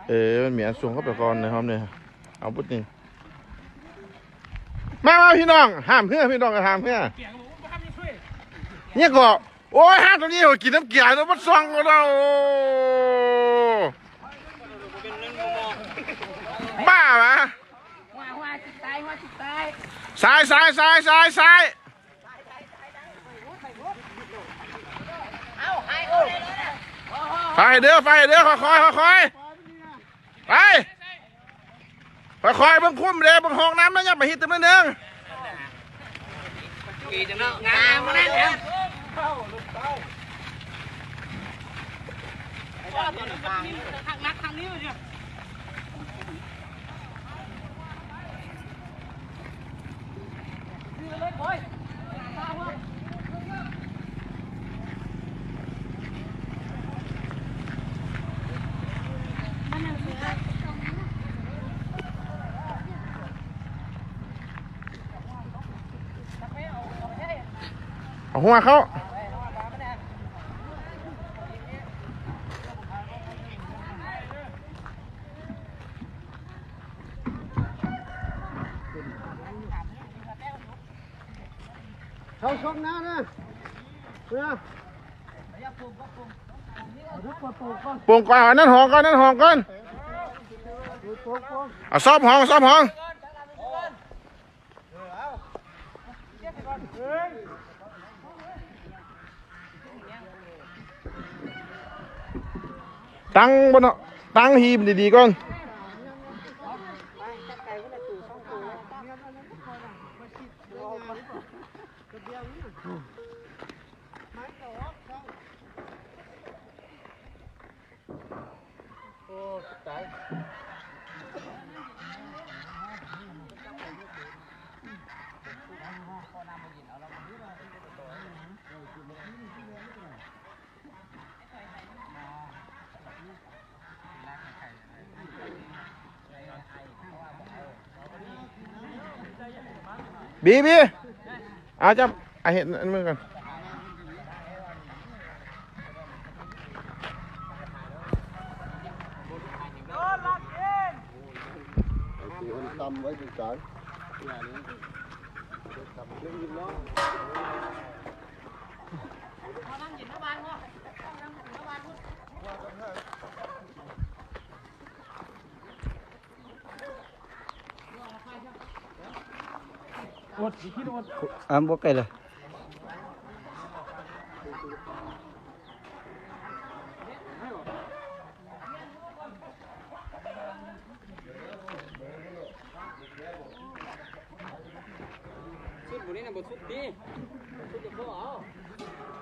ເອີ ມັນມີອັນສົ່ງເຂົ້າໄປກ່ອນໃນຮອບນີ້ ເອົາບຸດນີ້ ມາ ມາ ພີ່ນ້ອງ ຫ້າມເຮືອ ພີ່ນ້ອງ ຫ້າມເຮືອ ເອີຍ ກໍ ໂອ້ຍ ຫ້າມຕົວນີ້ ໂອ້ຍ ກິນນ້ຳເກືອແລ້ວ ມັນຊ່ອງເຮົາແລ້ວ ບ້າຫວາ ຊ້າຍ ຊ້າຍ ຊ້າຍ ຊ້າຍ ຊ້າຍ ໄປເດີ ໄປເດີ ຄ່ອຍໆ ຄ່ອຍໆ ໄປ ຄ່ອຍໆ ເບິ່ງຄຸ້ມເດ້ ເບິ່ງຫ້ອງນ້ຳນະ ຢ່າໄປຮິດແຕ່ມື້ໜຶ່ງ ດີຈັງເນາະ ງາມ ງາມ ໜັກ ໜັກ ໜັກນີ້ເດ. ເອົາຫົວເຂົ້າ. ເຂົ້າຊົກໜ້ານະ ເພື່ອ ໂປ່ງກ່ອນ ອັນນັ້ນຫ້ອງກ່ອນ ອັນນັ້ນຫ້ອງກ່ອນ ເອົາຊອບຫ້ອງ ຊອບຫ້ອງ. ຕັ້ງບ່ອນເນາະ ຕັ້ງຮີບດີໆກ່ອນ. ໂອ້ ຕາຍ. ບີ ບີ ອາ ຈັບ ອາ ເຮັດອັນມືກ່ອນ. ເອົາໂຕມັນຕ່ຳໄວ້ເປັນກາງ. ອ່າ ບໍ່ໄກເລີຍ. ສຸດບໍ່ນີ້ນະ ບໍ່ສຸດຕິ ສຸດຈະພໍເອົາ.